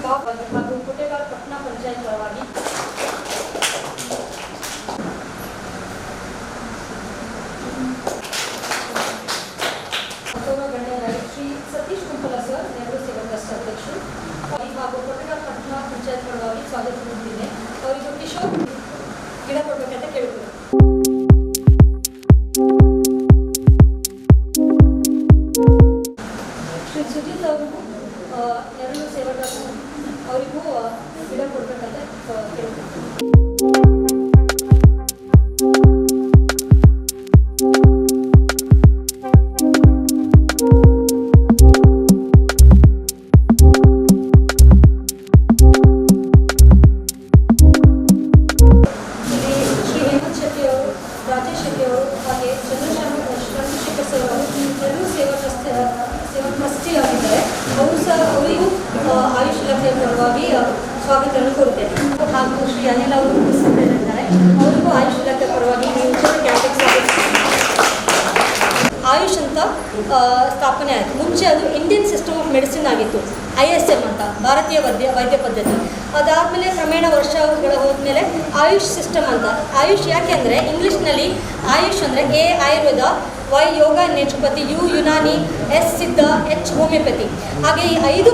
ಹಾಗೂ ಕುಟೆಗಾರ್ ಪಟ್ಟಣ ಪಂಚಾಯತ್ ಪರವಾಗಿ. ಗೌರವ ಗಣ್ಯರಾಗಿ ಶ್ರೀ ಸತೀಶ್ ಕುಂಪಲ ಸರ್, ನೆಹರು ಸೇವಾ ಟ್ರಸ್ಟ್ ಅಧ್ಯಕ್ಷರು ಹಾಗೂ ಕೊಟ್ಟೆಗಾರ್ ಪಟ್ಟಣ ಪಂಚಾಯತ್ ಪರವಾಗಿ ಸ್ವಾಗತಿಸುತ್ತೇನೆ. ಅವರಿಗೂ ಕಿಶೋರ್ ಗಿಡ ಕೊಡಬೇಕಂತ ಕೇಳಿಕೊಳ್ಳುತ್ತೇನೆ. ಶ್ರೀ ಸುಜಿತ್ ಅವರಿಗೂ, ನೆರಳು ಸೇವಾ ಟ್ರಸ್ಟ್ ಅವರಿಗೂ ಗಿಡ ಕೊಡಬೇಕಂತ ಕೇಳಿಕೊಳ್ತೀನಿ. ಇಲ್ಲಿ ಶ್ರೀ ಹೇಮಂತ್ ಶೆಟ್ಟಿ ಅವರು, ರಾಜೇಶ್ ಶೆಟ್ಟಿ ಅವರು, ಹಾಗೆ ಚಂದ್ರಶೇಖರ್ ಸರ್ ಅವರು ನೆಹರು ಸೇವಾ ಟ್ರಸ್ಟ್ ಸೇವಾ ಟ್ರಸ್ಟಿ ಆಗಿದ್ದಾರೆ. ಅವರು ಸಹ, ಅವರಿಗೂ ಆಯುಷ್ ಇಲಾಖೆಯ ಪರವಾಗಿ ಸ್ವಾಗತವನ್ನು ಕೋರುತ್ತೇನೆ. ಹಾಗೂ ಶ್ರೀ ಅನಿಲ್ ಅವರು ಉಪಸ್ಥಿತರಿದ್ದಾರೆ. ಅವರಿಗೂ ಆಯುಷ್ ಇಲಾಖೆ ಪರವಾಗಿ ಈ ಉಚಿತ ಕ್ಯಾಂಪಿಗೆ ಸ್ವಾಗತಿಸ್ತೇನೆ. ಆಯುಷ್ ಅಂತ ಸ್ಥಾಪನೆ ಆಯಿತು. ಮುಂಚೆ ಅದು ಇಂಡಿಯನ್ ಸಿಸ್ಟಮ್ ಆಫ್ ಮೆಡಿಸಿನ್ ಆಗಿತ್ತು, ಐಎಸ್ಎಂ ಅಂತ, ಭಾರತೀಯ ವೈದ್ಯ ವೈದ್ಯ ಪದ್ಧತಿ. ಅದಾದಮೇಲೆ ಕ್ರಮೇಣ ವರ್ಷಗಳ ಹೋದ್ಮೇಲೆ ಆಯುಷ್ ಸಿಸ್ಟಮ್ ಅಂತ. ಆಯುಷ್ ಯಾಕೆ ಅಂದರೆ, ಇಂಗ್ಲೀಷ್ನಲ್ಲಿ ಆಯುಷ್ ಅಂದರೆ A Ayurveda, Y yoga naturopathy, you Unani, S Siddha, H homeopathy. ಹಾಗೆ ಈ ಐದು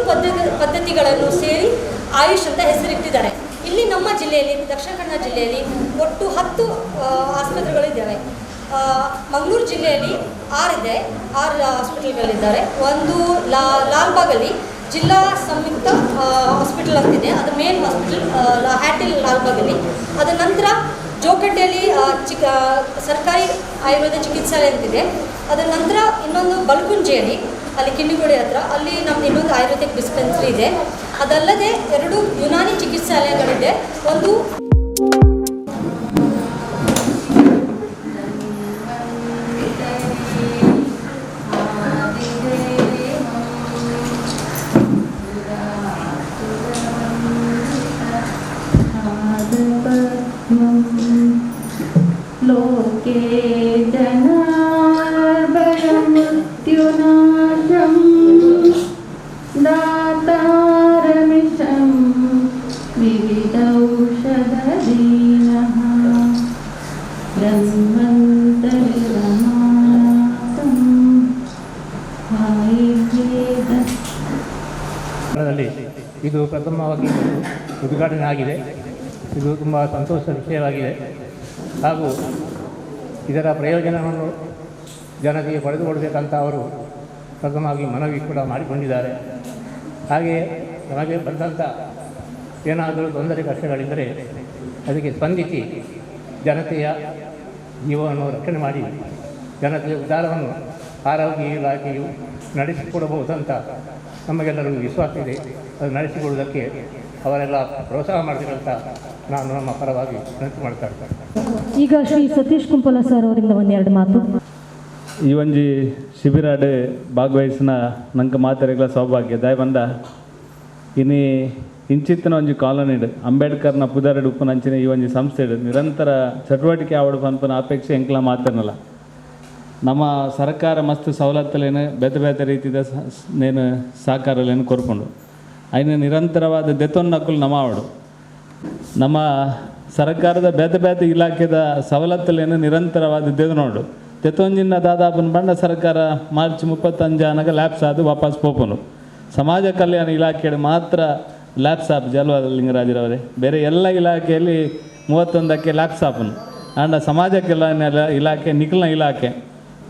ಪದ್ಧತಿಗಳನ್ನು ಸೇರಿ ಆಯುಷ್ ಅಂತ ಹೆಸರಿಟ್ಟಿದ್ದಾರೆ. ಇಲ್ಲಿ ನಮ್ಮ ಜಿಲ್ಲೆಯಲ್ಲಿ, ದಕ್ಷಿಣ ಕನ್ನಡ ಜಿಲ್ಲೆಯಲ್ಲಿ ಒಟ್ಟು 10 ಆಸ್ಪತ್ರೆಗಳಿದ್ದಾವೆ. ಮಂಗಳೂರು ಜಿಲ್ಲೆಯಲ್ಲಿ ಆರಿದೆ, ಆರು ಹಾಸ್ಪಿಟಲ್ಗಳಿದ್ದಾರೆ. ಒಂದು ಲಾಲ್ಬಾಗಲ್ಲಿ ಜಿಲ್ಲಾ ಸಂಯುಕ್ತ ಹಾಸ್ಪಿಟಲ್ ಅಂತಿದೆ. ಅದು ಮೇನ್ ಹಾಸ್ಪಿಟಲ್ ಹ್ಯಾಟಿಲ್ ಲಾಲ್ಬಾಗಲ್ಲಿ. ಅದರ ನಂತರ ಜೋಕಟ್ಟೆಯಲ್ಲಿ ಚಿಕ್ಕ ಸರ್ಕಾರಿ ಆಯುರ್ವೇದ ಚಿಕಿತ್ಸಾಲಯ ಅಂತಿದೆ. ಅದರ ನಂತರ ಇನ್ನೊಂದು ಬಲ್ಕುಂಜಿಯಲ್ಲಿ, ಅಲ್ಲಿ ಕಿನ್ನಿಗೋಳಿ ಹತ್ರ, ಅಲ್ಲಿ ನಮ್ದು ಇನ್ನೊಂದು ಆಯುರ್ವೇದಿಕ್ ಡಿಸ್ಪೆನ್ಸರಿ ಇದೆ. ಅದಲ್ಲದೆ ಎರಡು ಯುನಾನಿ ಚಿಕಿತ್ಸಾಲಯಗಳಿದೆ. ಒಂದು पादपद्मं लोके जनार्बलमृत्युनाशं दातारमिशं विविधौषधदीनः धन्वन्तरिरमातं आयुर्वेद ದಲ್ಲಿ ಇದು ಪ್ರಥಮವಾಗಿ ಉದ್ಘಾಟನೆ ಆಗಿದೆ. ಇದು ತುಂಬ ಸಂತೋಷದ ವಿಷಯವಾಗಿದೆ ಹಾಗೂ ಇದರ ಪ್ರಯೋಜನವನ್ನು ಜನತೆಗೆ ಪಡೆದುಕೊಳ್ಬೇಕಂತ ಅವರು ಪ್ರಥಮವಾಗಿ ಮನವಿ ಕೂಡ ಮಾಡಿಕೊಂಡಿದ್ದಾರೆ. ಹಾಗೆಯೇ ನಮಗೆ ಬಂದಂಥ ಏನಾದರೂ ತೊಂದರೆ ಕಷ್ಟಗಳಿದ್ದರೆ ಅದಕ್ಕೆ ಸ್ಪಂದಿಸಿ ಜನತೆಯ ಜೀವವನ್ನು ರಕ್ಷಣೆ ಮಾಡಿ ಜನತೆಯ ಉದ್ಧಾರವನ್ನು ಆರೋಗ್ಯ ಇಲಾಖೆಯು ನಡೆಸಿಕೊಡಬಹುದಂತ ನಮಗೆಲ್ಲರಿಗೂ ವಿಶ್ವಾಸ ಇದೆ. ಅದು ನಡೆಸಿಕೊಡುವುದಕ್ಕೆ ಅವರೆಲ್ಲ ಪ್ರೋತ್ಸಾಹ ಮಾಡಬೇಕಂತ ನಾನು ನಮ್ಮ ಪರವಾಗಿ ವಿನಂತಿ ಮಾಡ್ತಾ ಇದ್ದೇನೆ. ಈಗ ಶ್ರೀ ಸತೀಶ್ ಕುಂಪಲ ಸರ್ ಅವರಿಂದ ಒಂದೆರಡು ಮಾತು. ಈ ಒಂಜಿ ಶಿಬಿರಾಡ್ ಭಾಗವಹಿಸಿನ ನಂಗೆ ಮಾತೆರೆಗ್ಲ ಸೌಭಾಗ್ಯ. ದಾಯ ಬಂದ ಇನಿ ಇಂಚಿತ್ತಿನ ಒಂಜಿ ಕಾಲೋನಿಡ್ ಅಂಬೇಡ್ಕರ್ನ ಪುದರ್ಡ್ ಉಪ್ಪುನಂಚಿನ ಈ ಒಂಜಿ ಸಂಸ್ಥೆಡ್ ನಿರಂತರ ಚಟುವಟಿಕೆ ಆವಡು ಪನ್ಪುನ ಅಪೇಕ್ಷೆ ಎಂಕ್ಲ ಮಾತೆರ್ನಲ. ನಮ್ಮ ಸರ್ಕಾರ ಮಸ್ತ್ ಸವಲತ್ತುಲೇನು ಬೇತೆ ಬೇತೆ ರೀತಿದ ನೇನು ಸಹಕಾರಲೇನು ಕೊರ್ಪುಂಡು. ಐನ ನಿರಂತರವಾದ ದೆತೊನ್ನಕುಲು ನಮ ಆವಡು. ನಮ್ಮ ಸರ್ಕಾರದ ಬೇತೆ ಬೇತೆ ಇಲಾಖೆದ ಸವಲತ್ತುಲೇನು ನಿರಂತರವಾದ ದೆತೊನೊಡು. ದೆತೊಂಜಿನ ದಾದಾಪುನ ಪಂಡ ಸರ್ಕಾರ ಮಾರ್ಚ್ 35 ಆನಗ ಲ್ಯಾಪ್ಸ್ ಆದ್ ವಾಪಸ್ ಪೋಪುಂಡು. ಸಮಾಜ ಕಲ್ಯಾಣ ಇಲಾಖೆಡ್ ಮಾತ್ರ ಲ್ಯಾಪ್ಸ್ ಆಪುಜಿ ಅಲ್ವಾ ಲಿಂಗರಾಜರವರೇ? ಬೇರೆ ಎಲ್ಲ ಇಲಾಖೆಯಲ್ಲಿ 31ಕ್ಕೆ ಲ್ಯಾಪ್ಸ್ ಆಪುಂಡು. ಆಂಡ ಸಮಾಜ ಕಲ್ಯಾಣ ಇಲಾಖೆ ನಿಖಲ್ನ ಇಲಾಖೆ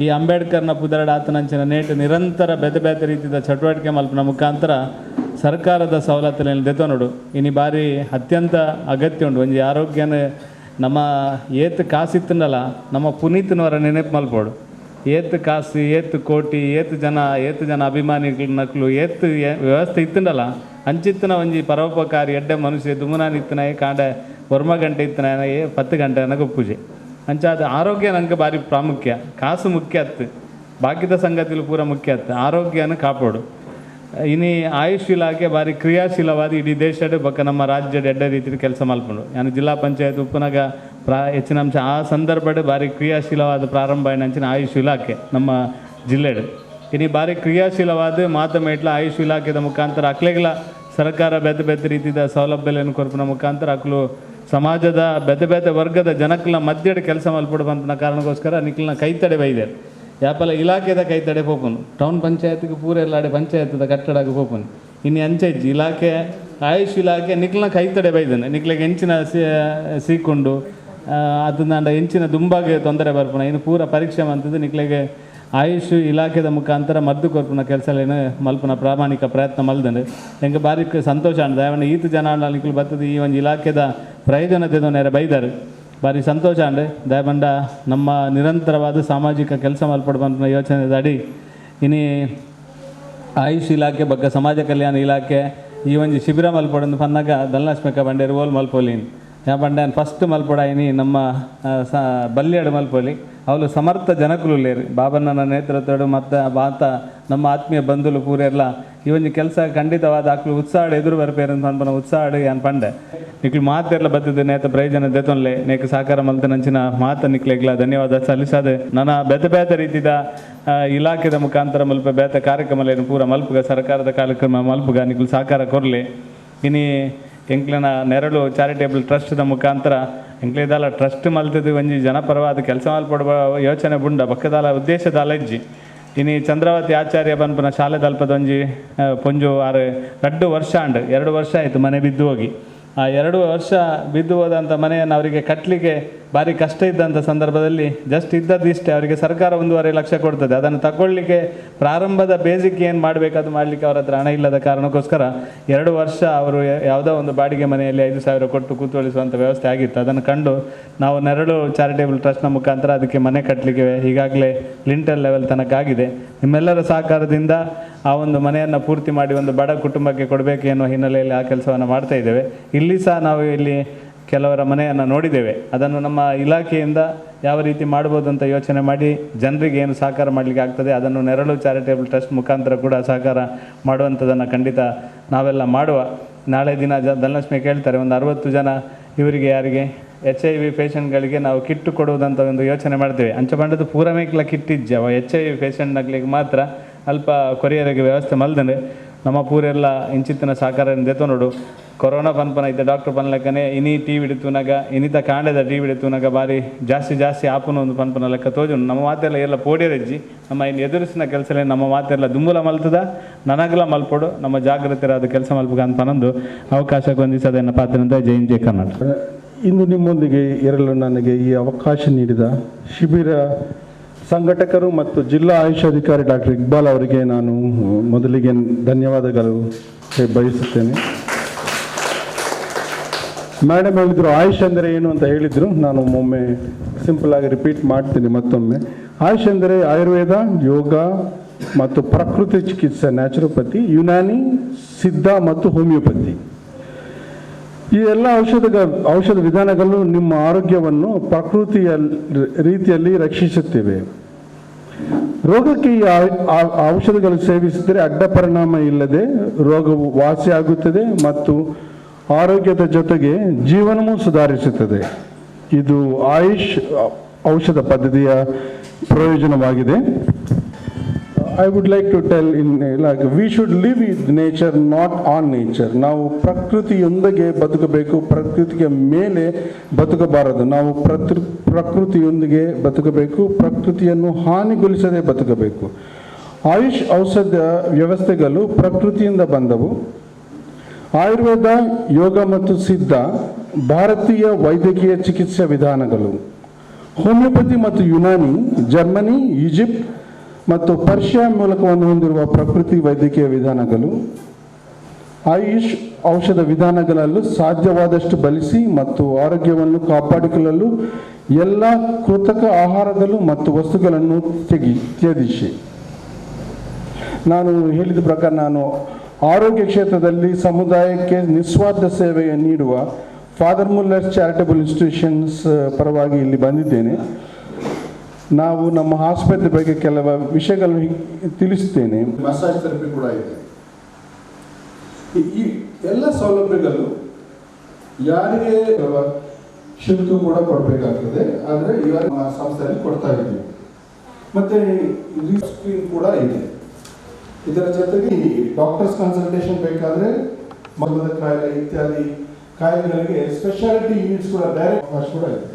ಈ ಅಂಬೇಡ್ಕರ್ನ ಪುದರ್ಡ್ ಆತನಂಚಿನ ನೇಟ್ ನಿರಂತರ ಬೇತೆ ಬೇತೆ ರೀತಿಯ ಚಟುವಟಿಕೆ ಮಲ್ಪುನ ಮುಖಾಂತರ ಸರ್ಕಾರದ ಸವಲತ್ತುಲೆನ್ ದೆತೊನೊಡು. ಇನಿ ಬಾರಿ ಅತ್ಯಂತ ಅಗತ್ಯ ಉಂಡು. ಒಂಜಿ ಆರೋಗ್ಯನ ನಮ್ಮ ಏತ್ ಕಾಸಿತ್ತುಂಡಲ ನಮ್ಮ ಪುನೀತ್ನವರ ನೆನಪು ಮಲ್ಪೊಡು. ಏತ್ ಕಾಸು, ಏತ್ ಕೋಟಿ, ಏತ್ ಜನ, ಏತ್ ಜನ ಅಭಿಮಾನಿಗಳು, ಏತ್ ವ್ಯವಸ್ಥೆ ಇತ್ತುಂಡಲ ಅಂಚಿತ್ತಿನ ಒಂಜಿ ಪರೋಪಕಾರಿ ಎಡ್ಡೆ ಮನುಷ್ಯ ದುಮುನಾನ್ ಇತ್ತನಾಯ ಕಾಂಡೆ ಒರ್ಮ ಗಂಟೆ ಇತ್ತನಾಯ 10 ಗಂಟೆ ಅನಗ ಪೂಜೆ. ಅಂಚಾದ ಆರೋಗ್ಯ ನಂಗೆ ಭಾರಿ ಪ್ರಾಮುಖ್ಯ. ಕಾಸು ಮುಖ್ಯ ಅತ್ತು, ಬಾಕಿದ ಸಂಗತಿಲು ಪೂರ ಮುಖ್ಯ ಅತ್ತು, ಆರೋಗ್ಯನ ಕಾಪಾಡು. ಇನಿ ಆಯುಷ್ ಇಲಾಖೆ ಭಾರಿ ಕ್ರಿಯಾಶೀಲವಾದ ಇಡೀ ದೇಶಡ್ ಬೊಕ್ಕ ನಮ್ಮ ರಾಜ್ಯದ ಎಡ್ಡೆ ರೀತಿಯ ಕೆಲಸ ಮಲ್ಪುಂಡು. ಯಾನ್ ಜಿಲ್ಲಾ ಪಂಚಾಯತ್ ಉಪ್ಪುನಗ ಹೆಚ್ಚಿನ ಅಂಶ ಆ ಸಂದರ್ಭಡ್ ಭಾರಿ ಕ್ರಿಯಾಶೀಲವಾದ ಪ್ರಾರಂಭ ಆಯಿನಂಚಿನ ಆಯುಷ್ ಇಲಾಖೆ ನಮ್ಮ ಜಿಲ್ಲೆಡ್. ಇನಿ ಭಾರಿ ಕ್ರಿಯಾಶೀಲವಾದ ಮಾತ ಮೇಟ್ಲ ಆಯುಷ್ ಇಲಾಖೆದ ಮುಖಾಂತರ ಅಕ್ಲೆಗ್ಲ ಸರ್ಕಾರ ಬೇತೆ ಬೇತೆ ರೀತಿಯ ಸೌಲಭ್ಯಗಳನ್ನು ಕೊರ್ಪಿನ ಮುಖಾಂತರ ಅಕ್ಲು ಸಮಾಜದ ಬೇತೆ ಬೇತೆ ವರ್ಗದ ಜನಕ್ಲ ಮಧ್ಯೆ ಕೆಲಸ ಮಲ್ಪಡು ಪನ್ಪಿನ ಕಾರಣಕ್ಕೋಸ್ಕರ ನಿಕ್ಲನ ಕೈತಡೆ ಬೈದೆ ಯಾಪಲ ಇಲಾಖೆದ ಕೈತಡೆ ಪೋಪುನು ಟೌನ್ ಪಂಚಾಯತ್ಗೆ ಪೂರ ಎಲ್ಲಾಡೆ ಪಂಚಾಯತ್ದ ಕಟ್ಟಡಕ್ಕೆ ಪೋಪುನು ಇನ್ನು ಅಂಚೆ ಇಜ್ಜಿ ಇಲಾಖೆ ಆಯುಷ್ ಇಲಾಖೆ ನಿಕ್ಲನ ಕೈತಡೆ ಬೈದನೆ ನಿಕ್ಲೆಗೆ ಹೆಂಚಿನ ಸೀಕೊಂಡು ಅದನ್ನ ಹೆಂಚಿನ ದುಂಬಾಗೆ ತೊಂದರೆ ಬರ್ಪುನ ಇನ್ನು ಪೂರ ಪರೀಕ್ಷೆ ಮಂತದ್ದು ನಿಕ್ಲೆಗೆ ಆಯುಷ್ ಇಲಾಖೆದ ಮುಖಾಂತರ ಮದ್ದು ಕೊರ್ಪುನ ಕೆಲಸಲೇನು ಮಲ್ಪುನ ಪ್ರಾಮಾಣಿಕ ಪ್ರಯತ್ನ ಮಲ್ದಂಡು ಎಂಗೆ ಬಾರಿ ಸಂತೋಷ ಅಂಡ ದಯವಂಡ ಈತ ಜನ ನಿಕ್ಲು ಬರ್ತದೆ ಈ ಒಂದು ಇಲಾಖೆದ ಪ್ರಯೋಜನ ತೆಗೆದು ಬೈದಾರು ಭಾರಿ ಸಂತೋಷ ಅಂಡೆ ದಯಬಂಡ ನಮ್ಮ ನಿರಂತರವಾದ ಸಾಮಾಜಿಕ ಕೆಲಸ ಮಲ್ಪಡು ಪನ್ಪಿನ ಯೋಚನೆ ಅಡಿ ಇನಿ ಆಯುಷ್ ಇಲಾಖೆ ಬಗ್ಗೆ ಸಮಾಜ ಕಲ್ಯಾಣ ಇಲಾಖೆ ಈ ಒಂಜಿ ಶಿಬಿರ ಮಲ್ಪಡೊಂದು ಪನ್ನಾಗ ಧನಲಕ್ಷ್ಮಿ ಬಂಡೇರು ಓಲ್ ಮಲ್ಪೊಲಿನ್ ಯಾ ಬಂಡೆ ಫಸ್ಟ್ ಮಲ್ಪೊಡಾಯಿನಿ ನಮ್ಮ ಬಲ್ಯಾಡು ಮಲ್ಪೊಲಿ ಅವಳು ಸಮರ್ಥ ಜನಕುಲು ಲೇರು ಬಾಬಣ್ಣನ ನೇತೃತ್ವಡು ಮತ್ತು ಬಾತ ನಮ್ಮ ಆತ್ಮೀಯ ಬಂಧುಲು ಪೂರೆಲ್ಲ ಈ ಒಂಜಿ ಕೆಲಸ ಖಂಡಿತವಾದ ಆಕ್ಲು ಉತ್ಸಾಹ ಎದುರು ಬರ್ಪೇರು ಅಂತ ಪನ್ಪನ ಉತ್ಸಾಹ ಯಾನ್ ಪಂಡೆ ನಿಕ್ಲು ಮಾತೆಲ್ಲ ಬತ್ತಿದ್ದು ನೇತ ಪ್ರಯೋಜನ ದೇತೊನ್ಲೆ ನೇಕ್ ಸಹಕಾರ ಮಲ್ತನಂಚಿನ ಮಾತ ನಿಕ್ಲೆಗ್ಲ ಧನ್ಯವಾದ ಸಲ್ಲಿಸಾದೆ ನನ್ನ ಬೇತೆ ಬೇತೆ ರೀತಿದ ಇಲಾಖೆದ ಮುಖಾಂತರ ಮಲ್ಪ ಬೇತೆ ಕಾರ್ಯಕ್ರಮ ಪೂರ ಮಲ್ಪುಗ ಸರ್ಕಾರದ ಕಾರ್ಯಕ್ರಮ ಮಲ್ಪುಗ ನಿಕ್ಲು ಸಹಕಾರ ಕೊರ್ಲಿ ಇನಿ ಎಂಕ್ಲೆನ ನೆರಳು ಚಾರಿಟೇಬಲ್ ಟ್ರಸ್ಟ್ದ ಮುಖಾಂತರ ಎಂಕ್ಲೆದಾಲ ಟ್ರಸ್ಟ್ ಮಲ್ತದ್ದು ಒಂಜಿ ಜನಪರವಾದ ಕೆಲಸ ಮಲ್ಪಡುವ ಯೋಚನೆ ಬುಂಡ ಬಕ್ಕದಾಲ ಉದ್ದೇಶದಾಲ ಇಜ್ಜಿ ಇನಿ ಚಂದ್ರಾವತಿ ಆಚಾರ್ಯ ಪನ್ಪುನ ಶಾಲೆ ದಲ್ಪದ ಒಂಜಿ ಪೊಂಜು ಆರು 2 ವರ್ಷ ಅಂಡ್ 2 ವರ್ಷ ಆಯಿತು ಮನೆ ಬಿದ್ದು ಹೋಗಿ. ಆ 2 ವರ್ಷ ಬಿದ್ದು ಹೋದಂಥ ಮನೆಯನ್ನು ಅವರಿಗೆ ಕಟ್ಟಲಿಕ್ಕೆ ಭಾರಿ ಕಷ್ಟ ಇದ್ದಂಥ ಸಂದರ್ಭದಲ್ಲಿ ಜಸ್ಟ್ ಇದ್ದದ್ದಿಷ್ಟೇ ಅವರಿಗೆ ಸರ್ಕಾರ 1.5 ಲಕ್ಷ ಕೊಡ್ತದೆ. ಅದನ್ನು ತಗೊಳ್ಳಿಕ್ಕೆ ಪ್ರಾರಂಭದ ಬೇಸಿಕ್ ಏನು ಮಾಡಬೇಕು ಅದು ಮಾಡಲಿಕ್ಕೆ ಅವರ ಹತ್ರ ಹಣ ಇಲ್ಲದ ಕಾರಣಕ್ಕೋಸ್ಕರ 2 ವರ್ಷ ಅವರು ಯಾವುದೋ ಒಂದು ಬಾಡಿಗೆ ಮನೆಯಲ್ಲಿ 5,000 ಕೊಟ್ಟು ಕೂತ್ಕೊಳ್ಳಿಸುವಂಥ ವ್ಯವಸ್ಥೆ ಆಗಿತ್ತು. ಅದನ್ನು ಕಂಡು ನಾವು ನೆರಳು ಚಾರಿಟೇಬಲ್ ಟ್ರಸ್ಟ್ನ ಮುಖಾಂತರ ಅದಕ್ಕೆ ಮನೆ ಕಟ್ಟಲಿಕ್ಕೆ ಈಗಾಗಲೇ ಲಿಂಟಲ್ ಲೆವೆಲ್ ತನಕ ಆಗಿದೆ. ನಿಮ್ಮೆಲ್ಲರ ಸಹಕಾರದಿಂದ ಆ ಒಂದು ಮನೆಯನ್ನು ಪೂರ್ತಿ ಮಾಡಿ ಒಂದು ಬಡ ಕುಟುಂಬಕ್ಕೆ ಕೊಡಬೇಕು ಎನ್ನುವ ಹಿನ್ನೆಲೆಯಲ್ಲಿ ಆ ಕೆಲಸವನ್ನು ಮಾಡ್ತಾ ಇದ್ದೇವೆ. ಇಲ್ಲಿ ಸಹ ನಾವು ಇಲ್ಲಿ ಕೆಲವರ ಮನೆಯನ್ನು ನೋಡಿದ್ದೇವೆ. ಅದನ್ನು ನಮ್ಮ ಇಲಾಖೆಯಿಂದ ಯಾವ ರೀತಿ ಮಾಡ್ಬೋದು ಅಂತ ಯೋಚನೆ ಮಾಡಿ ಜನರಿಗೆ ಏನು ಸಹಕಾರ ಮಾಡಲಿಕ್ಕೆ ಆಗ್ತದೆ ಅದನ್ನು ನೆರಳು ಚಾರಿಟೇಬಲ್ ಟ್ರಸ್ಟ್ ಮುಖಾಂತರ ಕೂಡ ಸಹಕಾರ ಮಾಡುವಂಥದ್ದನ್ನು ಖಂಡಿತ ನಾವೆಲ್ಲ ಮಾಡುವ. ನಾಳೆ ದಿನ ಧನಲಕ್ಷ್ಮಿ ಕೇಳ್ತಾರೆ, ಒಂದು 60 ಜನ ಇವರಿಗೆ ಯಾರಿಗೆ HIV ಪೇಷಂಟ್ಗಳಿಗೆ ನಾವು ಕಿಟ್ಟು ಕೊಡುವುದಂತ ಒಂದು ಯೋಚನೆ ಮಾಡ್ತೇವೆ. ಅಂಚಪಂಡದ ಪೂರಮೇಕ್ಲ ಕಿಟ್ಟಿಜ್ಜವ HIV ಪೇಷಂಟ್ಗಳಿಗೆ ಮಾತ್ರ ಅಲ್ಪ ಕೊರಿಯರಿಗೆ ವ್ಯವಸ್ಥೆ ಮಲ್ದಂಡೆ ನಮ್ಮ ಪೂರೆಲ್ಲ ಇಂಚಿತ್ತಿನ ಸಹಕಾರ ದೆತ್ತೊ ನೋಡು. ಕೊರೋನಾ ಪನ್ಪನ ಐತೆ ಡಾಕ್ಟ್ರ್ ಪನ್ಲೆಕ್ಕನೆ ಇನಿ ಟಿ ವಿ ತೂನಾಗ ಇನಿತ ಕಾಂಡದ ಟಿ ವಿ ತೂನಾಗ ಭಾರಿ ಜಾಸ್ತಿ ಜಾಸ್ತಿ ಆಪುನ ಒಂದು ಪನ್ಪನ ಲೆಕ್ಕ ತೋಜು. ನಮ್ಮ ಮಾತೆಲ್ಲ ಎಲ್ಲ ಪೋಡಿಯರೆಜ್ಜಿ ನಮ್ಮ ಇನ್ನು ಎದುರಿಸಿನ ಕೆಲಸಲೇ ನಮ್ಮ ಮಾತೆಲ್ಲ ದುಂಬುಲ ಮಲ್ತದ ನನಗಲ ಮಲ್ಪೊಡು ನಮ್ಮ ಜಾಗೃತಿರಾದ ಕೆಲಸ ಮಲ್ಪಗ ಅಂತ ಪನೊಂದು ಅವಕಾಶ ಕೊಂದಿಸದನ್ನ ಪಾತ್ರ. ಜೈ ಹಿಂದ್, ಜೈ ಕರ್ನಾಟಕ. ಇಂದು ನಿಮ್ಮೊಂದಿಗೆ ಇರಲು ನನಗೆ ಈ ಅವಕಾಶ ನೀಡಿದ ಶಿಬಿರ ಸಂಘಟಕರು ಮತ್ತು ಜಿಲ್ಲಾ ಆಯುಷ್ ಅಧಿಕಾರಿ ಡಾಕ್ಟರ್ ಇಕ್ಬಾಲ್ ಅವರಿಗೆ ನಾನು ಮೊದಲಿಗೆ ಧನ್ಯವಾದಗಳು ಬಯಸುತ್ತೇನೆ. ಮೇಡಮ್ ಹೇಳಿದರು ಆಯುಷ್ ಅಂದರೆ ಏನು ಅಂತ ಹೇಳಿದರು. ನಾನು ಒಮ್ಮೊಮ್ಮೆ ಸಿಂಪಲ್ ಆಗಿ ರಿಪೀಟ್ ಮಾಡ್ತೀನಿ ಮತ್ತೊಮ್ಮೆ. ಆಯುಷ್ ಅಂದರೆ ಆಯುರ್ವೇದ, ಯೋಗ ಮತ್ತು ಪ್ರಕೃತಿ ಚಿಕಿತ್ಸೆ, ನ್ಯಾಚುರೋಪತಿ, ಯುನಾನಿ, ಸಿದ್ಧ ಮತ್ತು ಹೋಮಿಯೋಪತಿ. ಈ ಎಲ್ಲ ಔಷಧ ವಿಧಾನಗಳು ನಿಮ್ಮ ಆರೋಗ್ಯವನ್ನು ಪ್ರಕೃತಿಯ ರೀತಿಯಲ್ಲಿ ರಕ್ಷಿಸುತ್ತಿವೆ. ರೋಗಕ್ಕೆ ಈ ಔಷಧಗಳು ಸೇವಿಸಿದರೆ ಅಡ್ಡ ಪರಿಣಾಮ ಇಲ್ಲದೆ ರೋಗವು ವಾಸಿಯಾಗುತ್ತದೆ ಮತ್ತು ಆರೋಗ್ಯದ ಜೊತೆಗೆ ಜೀವನವೂ ಸುಧಾರಿಸುತ್ತದೆ. ಇದು ಆಯುಷ್ ಔಷಧ ಪದ್ಧತಿಯ ಪ್ರಯೋಜನವಾಗಿದೆ. I would like to tell in like we should live with nature, not on nature. ನಾವು ಪ್ರಕೃತಿಯೊಂದಿಗೆ ಬದುಕಬೇಕು, ಪ್ರಕೃತಿಯ ಮೇಲೆ ಬದುಕಬಾರದು. ನಾವು ಪ್ರಕೃತಿಯೊಂದಿಗೆ ಬದುಕಬೇಕು, ಪ್ರಕೃತಿಯನ್ನು ಹಾನಿಗೊಳಿಸದೆ ಬದುಕಬೇಕು. ಆಯುಷ್ ಔಷಧ ವ್ಯವಸ್ಥೆಗಳು ಪ್ರಕೃತಿಯಿಂದ ಬಂದವು. ಆಯುರ್ವೇದ, ಯೋಗ ಮತ್ತು ಸಿದ್ಧ ಭಾರತೀಯ ವೈದ್ಯಕೀಯ ಚಿಕಿತ್ಸಾ ವಿಧಾನಗಳು. ಹೋಮಿಯೋಪತಿ ಮತ್ತು ಯುನಾನಿ ಜರ್ಮನಿ, ಈಜಿಪ್ಟ್ ಮತ್ತು ಪರ್ಷಿಯಾ ಮೂಲಕವನ್ನು ಹೊಂದಿರುವ ಪ್ರಕೃತಿ ವೈದ್ಯಕೀಯ ವಿಧಾನಗಳು. ಆಯುಷ್ ಔಷಧ ವಿಧಾನಗಳಲ್ಲೂ ಸಾಧ್ಯವಾದಷ್ಟು ಬಳಸಿ ಮತ್ತು ಆರೋಗ್ಯವನ್ನು ಕಾಪಾಡಿಕೊಳ್ಳಲು ಎಲ್ಲ ಕೃತಕ ಆಹಾರಗಳು ಮತ್ತು ವಸ್ತುಗಳನ್ನು ತ್ಯಜಿಸಿ. ನಾನು ಹೇಳಿದ ಪ್ರಕಾರ ನಾನು ಆರೋಗ್ಯ ಕ್ಷೇತ್ರದಲ್ಲಿ ಸಮುದಾಯಕ್ಕೆ ನಿಸ್ವಾರ್ಥ ಸೇವೆ ನೀಡುವ father Muller charitable institutions ಪರವಾಗಿ ಇಲ್ಲಿ ಬಂದಿದ್ದೇನೆ. ನಾವು ನಮ್ಮ ಆಸ್ಪತ್ರೆ ಬಗ್ಗೆ ಕೆಲವು ವಿಷಯಗಳನ್ನು ತಿಳಿಸುತ್ತೇನೆ. ಮಸಾಜ್ ಥೆರಪಿ ಕೂಡ ಇದೆ. ಈ ಎಲ್ಲ ಸೌಲಭ್ಯಗಳು ಯಾರಿಗೆ ಶುಲ್ಕ ಕೂಡ ಕೊಡಬೇಕಾಗ್ತದೆ, ಆದರೆ ಇವಾಗ ಸಂಸ್ಥೆಯಲ್ಲಿ ಕೊಡ್ತಾ ಇದ್ದೀವಿ. ಮತ್ತು ಸ್ಕ್ರೀನ್ ಕೂಡ ಇದೆ. ಇದರ ಜೊತೆಗೆ ಡಾಕ್ಟರ್ಸ್ ಕನ್ಸಲ್ಟೇಷನ್ ಬೇಕಾದರೆ ಮಧುಮೇಹ ಕಾಯಿಲೆ ಇತ್ಯಾದಿ ಕಾಯಿಲೆಗಳಿಗೆ ಸ್ಪೆಷಾಲಿಟಿ ಯೂನಿಟ್ಸ್ ಕೂಡ ಡೈರೆಕ್ಟ್ ಅವಕಾಶ ಕೂಡ ಇದೆ.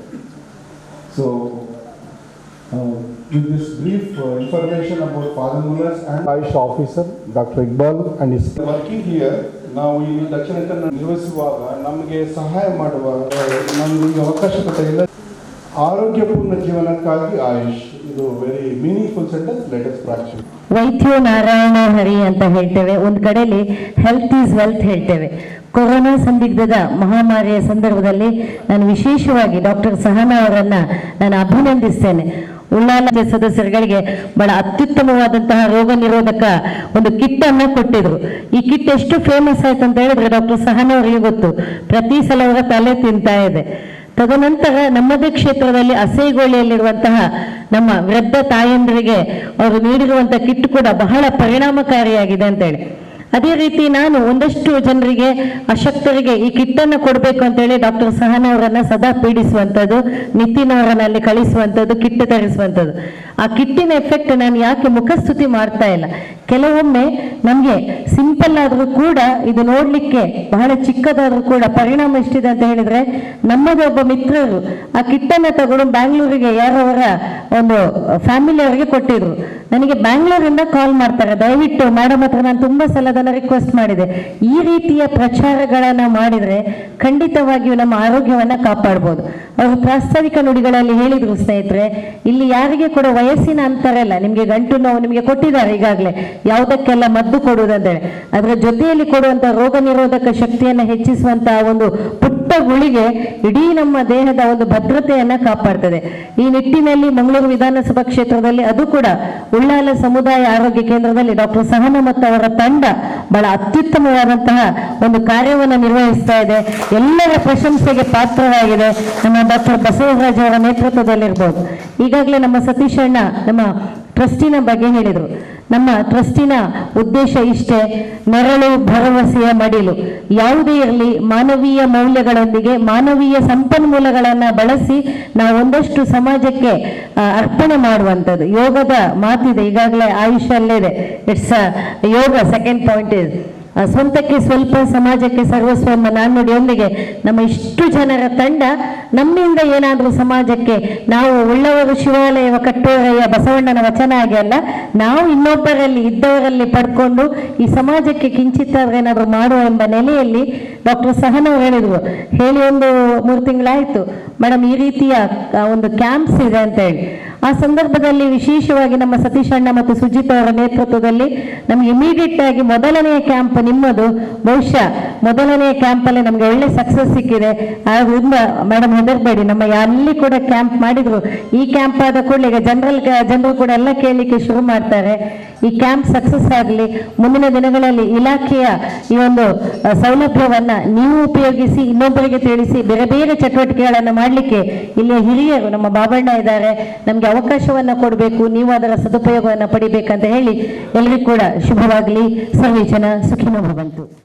So with this brief information about Father Muller's and Ayush officer Dr. Iqbal and his working here, ನಾವು ಇಲ್ಲಿ ದಕ್ಷಿಣ ಕನ್ನಡ ನಿರ್ವಹಿಸುವಾಗ ನಮಗೆ ಸಹಾಯ ಮಾಡುವ ನಮಗೆ ಈಗ ಅವಕಾಶ ಕೊಟ್ಟ ಎಲ್ಲ ಆರೋಗ್ಯಪೂರ್ಣ ಜೀವನಕ್ಕಾಗಿ ಆಯುಷ್, ಇದು very meaningful sentence. Let us practice. ವೈದ್ಯೋ Narayana ಹರಿ ಅಂತ ಹೇಳ್ತೇವೆ. ಒಂದು ಕಡೆಯಲ್ಲಿ health is wealth ಹೇಳ್ತೇವೆ. ಕೊರೋನಾ ಸಂದಿಗ್ಧದ ಮಹಾಮಾರಿಯ ಸಂದರ್ಭದಲ್ಲಿ ನಾನು ವಿಶೇಷವಾಗಿ ಡಾಕ್ಟರ್ ಸಹನಾ ಅವರನ್ನ ನಾನು ಅಭಿನಂದಿಸ್ತೇನೆ. ಉಳ್ಳಾಲ ಸದಸ್ಯರುಗಳಿಗೆ ಬಹಳ ಅತ್ಯುತ್ತಮವಾದಂತಹ ರೋಗ ನಿರೋಧಕ ಒಂದು ಕಿಟ್ ಅನ್ನ ಕೊಟ್ಟಿದ್ರು. ಈ ಕಿಟ್ ಎಷ್ಟು ಫೇಮಸ್ ಆಯ್ತು ಅಂತ ಹೇಳಿದ್ರೆ ಡಾಕ್ಟರ್ ಸಹನಾ ಅವರಿಗೆ ಗೊತ್ತು, ಪ್ರತಿ ಸಲ ಅವರ ತಲೆ ತಿಂತಾ ಇದೆ. ತದನಂತರ ನಮ್ಮದೇ ಕ್ಷೇತ್ರದಲ್ಲಿ ಅಸೈಗೋಳಿಯಲ್ಲಿರುವಂತಹ ನಮ್ಮ ವೃದ್ಧ ತಾಯಂದ್ರಿಗೆ ಅವರು ನೀಡಿರುವಂತಹ ಕಿಟ್ ಕೂಡ ಬಹಳ ಪರಿಣಾಮಕಾರಿಯಾಗಿದೆ ಅಂತೇಳಿ. ಅದೇ ರೀತಿ ನಾನು ಒಂದಷ್ಟು ಜನರಿಗೆ, ಅಶಕ್ತರಿಗೆ ಈ ಕಿಟ್ಟನ್ನು ಕೊಡಬೇಕು ಅಂತೇಳಿ ಡಾಕ್ಟರ್ ಸಹನಾ ಅವರನ್ನ ಸದಾ ಪೀಡಿಸುವಂಥದ್ದು, ನಿತಿನ್ ಅವರನ್ನ ಅಲ್ಲಿ ಕಳಿಸುವಂಥದ್ದು, ಕಿಟ್ ತರಿಸುವಂಥದ್ದು. ಆ ಕಿಟ್ಟಿನ ಎಫೆಕ್ಟ್ ನಾನು ಯಾಕೆ ಮುಖಸ್ತುತಿ ಮಾಡ್ತಾ ಇಲ್ಲ, ಕೆಲವೊಮ್ಮೆ ನಮಗೆ ಸಿಂಪಲ್ ಆದರೂ ಕೂಡ ಇದು ನೋಡಲಿಕ್ಕೆ ಬಹಳ ಚಿಕ್ಕದಾದ್ರೂ ಕೂಡ ಪರಿಣಾಮ ಎಷ್ಟಿದೆ ಅಂತ ಹೇಳಿದ್ರೆ, ನಮ್ಮದೇ ಒಬ್ಬ ಮಿತ್ರರು ಆ ಕಿಟ್ಟನ್ನು ತಗೊಂಡು ಬ್ಯಾಂಗ್ಳೂರಿಗೆ ಯಾರವರ ಒಂದು ಫ್ಯಾಮಿಲಿ ಅವರಿಗೆ ಕೊಟ್ಟಿದ್ರು. ನನಗೆ ಬ್ಯಾಂಗ್ಳೂರಿಂದ ಕಾಲ್ ಮಾಡ್ತಾರೆ, ದಯವಿಟ್ಟು ಮೇಡಮ್ ಹತ್ರ ನಾನು ತುಂಬಾ ಸಲ ಅದನ್ನು ರಿಕ್ವೆಸ್ಟ್ ಮಾಡಿದೆ, ಈ ರೀತಿಯ ಪ್ರಚಾರಗಳನ್ನು ಮಾಡಿದರೆ ಖಂಡಿತವಾಗಿಯೂ ನಮ್ಮ ಆರೋಗ್ಯವನ್ನು ಕಾಪಾಡ್ಬೋದು. ಅವರು ಪ್ರಾಸ್ತಾವಿಕ ನುಡಿಗಳಲ್ಲಿ ಹೇಳಿದ್ರು, ಸ್ನೇಹಿತರೆ, ಇಲ್ಲಿ ಯಾರಿಗೆ ಕೂಡ ವಯಸ್ಸಿನ ಅಂತರ ಇಲ್ಲ, ನಿಮಗೆ ಗಂಟು ನೋವು ನಿಮಗೆ ಕೊಟ್ಟಿದ್ದಾರೆ ಈಗಾಗಲೇ, ಯಾವುದಕ್ಕೆಲ್ಲ ಮದ್ದು ಕೊಡುವುದಂತೇಳಿ, ಅದರ ಜೊತೆಯಲ್ಲಿ ಕೊಡುವಂಥ ರೋಗ ನಿರೋಧಕ ಶಕ್ತಿಯನ್ನು ಹೆಚ್ಚಿಸುವಂತಹ ಒಂದು ಪುಟ್ಟ ಗುಳಿಗೆ ಇಡೀ ನಮ್ಮ ದೇಹದ ಒಂದು ಭದ್ರತೆಯನ್ನ ಕಾಪಾಡ್ತದೆ. ಈ ನಿಟ್ಟಿನಲ್ಲಿ ಮಂಗಳೂರು ವಿಧಾನಸಭಾ ಕ್ಷೇತ್ರದಲ್ಲಿ, ಅದು ಕೂಡ ಉಳ್ಳಾಲ ಸಮುದಾಯ ಆರೋಗ್ಯ ಕೇಂದ್ರದಲ್ಲಿ ಡಾಕ್ಟರ್ ಸಹನಾ ಮತ್ತು ಅವರ ತಂಡ ಬಹಳ ಅತ್ಯುತ್ತಮವಾದಂತಹ ಒಂದು ಕಾರ್ಯವನ್ನು ನಿರ್ವಹಿಸ್ತಾ ಇದೆ, ಎಲ್ಲರ ಪ್ರಶಂಸೆಗೆ ಪಾತ್ರವಾಗಿದೆ. ನಮ್ಮ ಡಾಕ್ಟರ್ ಬಸವರಾಜ್ ಅವರ ನೇತೃತ್ವದಲ್ಲಿರ್ಬೋದು. ಈಗಾಗಲೇ ನಮ್ಮ ಸತೀಶ್ ಅಣ್ಣ ನಮ್ಮ ಟ್ರಸ್ಟಿನ ಬಗ್ಗೆ ಹೇಳಿದರು. ನಮ್ಮ ಟ್ರಸ್ಟಿನ ಉದ್ದೇಶ ಇಷ್ಟೇ, ನೆರಳು ಭರವಸೆಯ ಮಡಿಲು. ಯಾವುದೇ ಇರಲಿ, ಮಾನವೀಯ ಮೌಲ್ಯಗಳೊಂದಿಗೆ ಮಾನವೀಯ ಸಂಪನ್ಮೂಲಗಳನ್ನು ಬಳಸಿ ನಾವು ಒಂದಷ್ಟು ಸಮಾಜಕ್ಕೆ ಅರ್ಪಣೆ ಮಾಡುವಂಥದ್ದು. ಯೋಗದ ಮಾತಿದೆ ಈಗಾಗಲೇ, ಆಯುಷ್ ಅಲ್ಲಿದೆ, it's yoga. Second point is ಸ್ವಂತಕ್ಕೆ ಸ್ವಲ್ಪ, ಸಮಾಜಕ್ಕೆ ಸರ್ವಸ್ವ ಎಂಬ ನಾಣ್ಣುಡಿಯೊಂದಿಗೆ ನಮ್ಮ ಇಷ್ಟು ಜನರ ತಂಡ ನಮ್ಮಿಂದ ಏನಾದರೂ ಸಮಾಜಕ್ಕೆ, ನಾವು ಉಳ್ಳವರು ಶಿವಾಲಯವ ಕಟ್ಟೋರಯ್ಯ ಬಸವಣ್ಣನ ವಚನ ಆಗಿ ಅಲ್ಲ, ನಾವು ಇನ್ನೊಬ್ಬರಲ್ಲಿ ಇದ್ದವರಲ್ಲಿ ಪಡ್ಕೊಂಡು ಈ ಸಮಾಜಕ್ಕೆ ಕಿಂಚಿತ್ತಾದ್ರೂ ಏನಾದರೂ ಮಾಡುವ ಎಂಬ ನೆಲೆಯಲ್ಲಿ ಡಾಕ್ಟರ್ ಸಹನಾ ಅವರು ಹೇಳಿದ್ರು. ಹೇಳಿ ಒಂದು 3 ತಿಂಗಳಾಯಿತು ಮೇಡಮ್, ಈ ರೀತಿಯ ಒಂದು ಕ್ಯಾಂಪ್ಸ್ ಇದೆ ಅಂತ ಹೇಳಿ. ಆ ಸಂದರ್ಭದಲ್ಲಿ ವಿಶೇಷವಾಗಿ ನಮ್ಮ ಸತೀಶ್ ಅಣ್ಣ ಮತ್ತು ಸುಜಿತ್ ಅವರ ನೇತೃತ್ವದಲ್ಲಿ ನಮ್ಗೆ ಇಮಿಡಿಯೇಟ್ ಆಗಿ ಮೊದಲನೆಯ ಕ್ಯಾಂಪ್ ನಿಮ್ಮದು, ಬಹುಶಃ ಮೊದಲನೆಯ ಕ್ಯಾಂಪಲ್ಲಿ ನಮಗೆ ಒಳ್ಳೆ ಸಕ್ಸಸ್ ಸಿಕ್ಕಿದೆ. ಆದ್ರಿಂದ ಮೇಡಮ್ ಹೆದರ್ಬೇಡಿ, ನಮ್ಮ ಎಲ್ಲಿ ಕೂಡ ಕ್ಯಾಂಪ್ ಮಾಡಿದ್ರು, ಈ ಕ್ಯಾಂಪ್ ಆದ ಕೂಡಲೇ ಈಗ ಜನರು ಕೂಡ ಎಲ್ಲ ಕೇಳಲಿಕ್ಕೆ ಶುರು ಮಾಡ್ತಾರೆ. ಈ ಕ್ಯಾಂಪ್ ಸಕ್ಸಸ್ ಆಗಲಿ, ಮುಂದಿನ ದಿನಗಳಲ್ಲಿ ಇಲಾಖೆಯ ಈ ಒಂದು ಸೌಲಭ್ಯವನ್ನ ನೀವು ಉಪಯೋಗಿಸಿ ಇನ್ನೊಬ್ಬರಿಗೆ ತಿಳಿಸಿ ಬೇರೆ ಬೇರೆ ಚಟುವಟಿಕೆಗಳನ್ನು ಮಾಡಲಿಕ್ಕೆ ಇಲ್ಲಿಯ ಹಿರಿಯರು ನಮ್ಮ ಬಾಬಣ್ಣ ಇದ್ದಾರೆ, ನಮಗೆ ಅವಕಾಶವನ್ನು ಕೊಡಬೇಕು, ನೀವು ಅದರ ಸದುಪಯೋಗವನ್ನು ಪಡಿಬೇಕಂತ ಹೇಳಿ ಎಲ್ಲರಿಗೂ ಕೂಡ ಶುಭವಾಗಲಿ. ಸರ್ವೇ ಜನ ಸುಖಿನೋ ಭವಂತು.